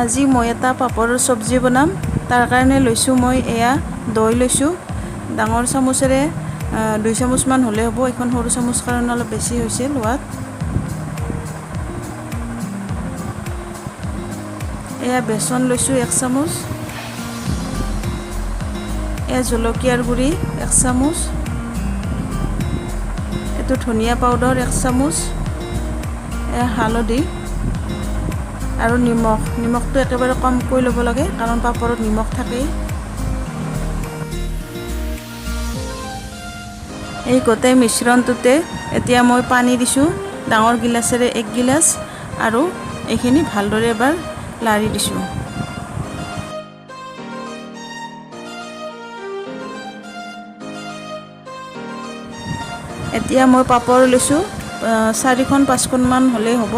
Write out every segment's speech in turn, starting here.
আজি মই এটা পাপৰৰ চব্জি বনাম। তাৰ কাৰণে লৈছোঁ মই এয়া দৈ লৈছোঁ। ডাঙৰ চামুচেৰে 2 চামুচমান হ'লে হ'ব। এখন সৰু চামুচ কাৰণে অলপ বেছি হৈছে লোৱাত। এয়া বেচন লৈছোঁ 1 চামুচ। এয়া জলকীয়াৰ গুড়ি 1 চামুচ। এইটো ধনিয়া পাউডাৰ 1 চামুচ। এয়া হালধি আৰু নিমখ। নিমখটো একেবাৰে কমকৈ ল'ব লাগে, কাৰণ পাপৰত নিমখ থাকেই। এই গোটেই মিশ্ৰণটোতে এতিয়া মই পানী দিছোঁ, ডাঙৰ গিলাচেৰে 1 গিলাচ, আৰু এইখিনি ভালদৰে এবাৰ লাৰি দিছোঁ। এতিয়া মই পাপৰ লৈছোঁ, 4খন 5খনমান হ'লেই হ'ব।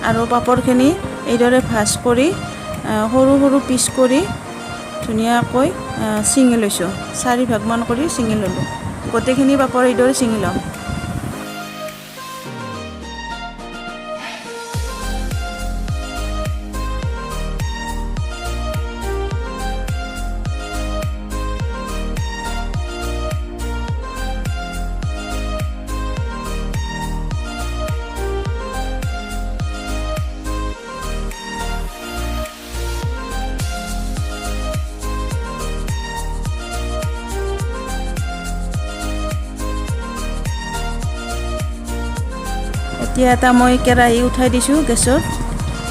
আৰু পাপৰখিনি এইদৰে ভাজ কৰি সৰু সৰু পিচ কৰি ধুনীয়াকৈ ছিঙি লৈছোঁ। 4 ভাগমান কৰি ছিঙি ল'লোঁ। গোটেইখিনি পাপৰ এইদৰে ছিঙি ল'ম। এতিয়া এটা মই কেৰাহী উঠাই দিছোঁ গেছত।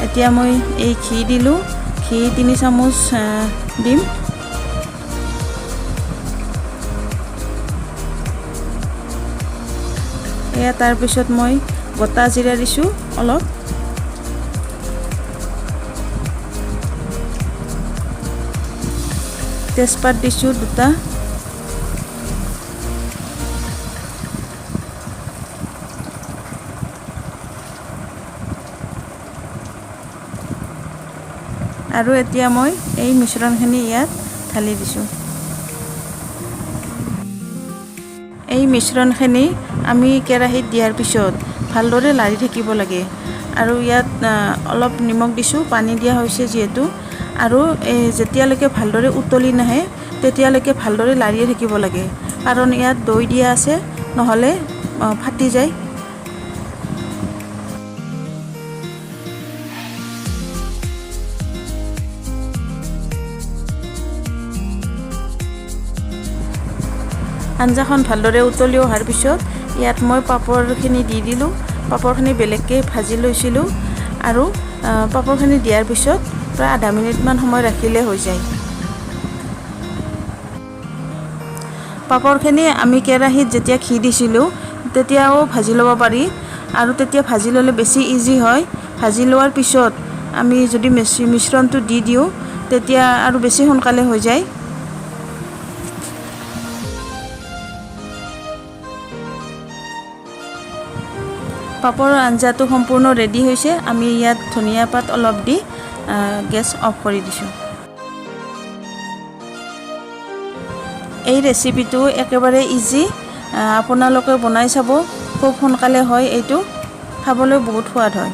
এতিয়া মই এই ঘি দিলোঁ। ঘি 3 চামুচ দিম। এয়া তাৰপিছত মই গোটা জিৰা দিছোঁ অলপ। তেজপাত দিছোঁ 2টা। আৰু এতিয়া মই এই মিশ্ৰণখিনি ইয়াত ঢালি দিছোঁ। এই মিশ্ৰণখিনি আমি কেৰাহীত দিয়াৰ পিছত ভালদৰে লাৰি থাকিব লাগে। আৰু ইয়াত অলপ নিমখ দিছোঁ, পানী দিয়া হৈছে যিহেতু। আৰু এই যেতিয়ালৈকে ভালদৰে উতলি নাহে তেতিয়ালৈকে ভালদৰে লাৰিয়ে থাকিব লাগে, কাৰণ ইয়াত দৈ দিয়া আছে, নহ'লে ফাটি যায়। আঞ্জাখন ভালদৰে উতলি অহাৰ পিছত ইয়াত মই পাপৰখিনি দি দিলোঁ। পাপৰখিনি বেলেগকৈ ভাজি লৈছিলোঁ। আৰু পাপৰখিনি দিয়াৰ পিছত প্ৰায় আধা মিনিটমান সময় ৰাখিলে হৈ যায়। পাপৰখিনি আমি কেৰাহীত যেতিয়া ঘি দিছিলোঁ তেতিয়াও ভাজি ল'ব পাৰি, আৰু তেতিয়া ভাজি ল'লে বেছি ইজি হয়। ভাজি লোৱাৰ পিছত আমি যদি মিশ্ৰণটো দি দিওঁ তেতিয়া আৰু বেছি সোনকালে হৈ যায়। পাপৰৰ আঞ্জাটো সম্পূৰ্ণ ৰেডি হৈছে। আমি ইয়াত ধনিয়া পাত অলপ দি গেছ অফ কৰি দিছোঁ। এই ৰেচিপিটো একেবাৰে ইজি, আপোনালোকে বনাই চাব, খুব সোনকালে হয়। এইটো খাবলৈ বহুত সোৱাদ হয়।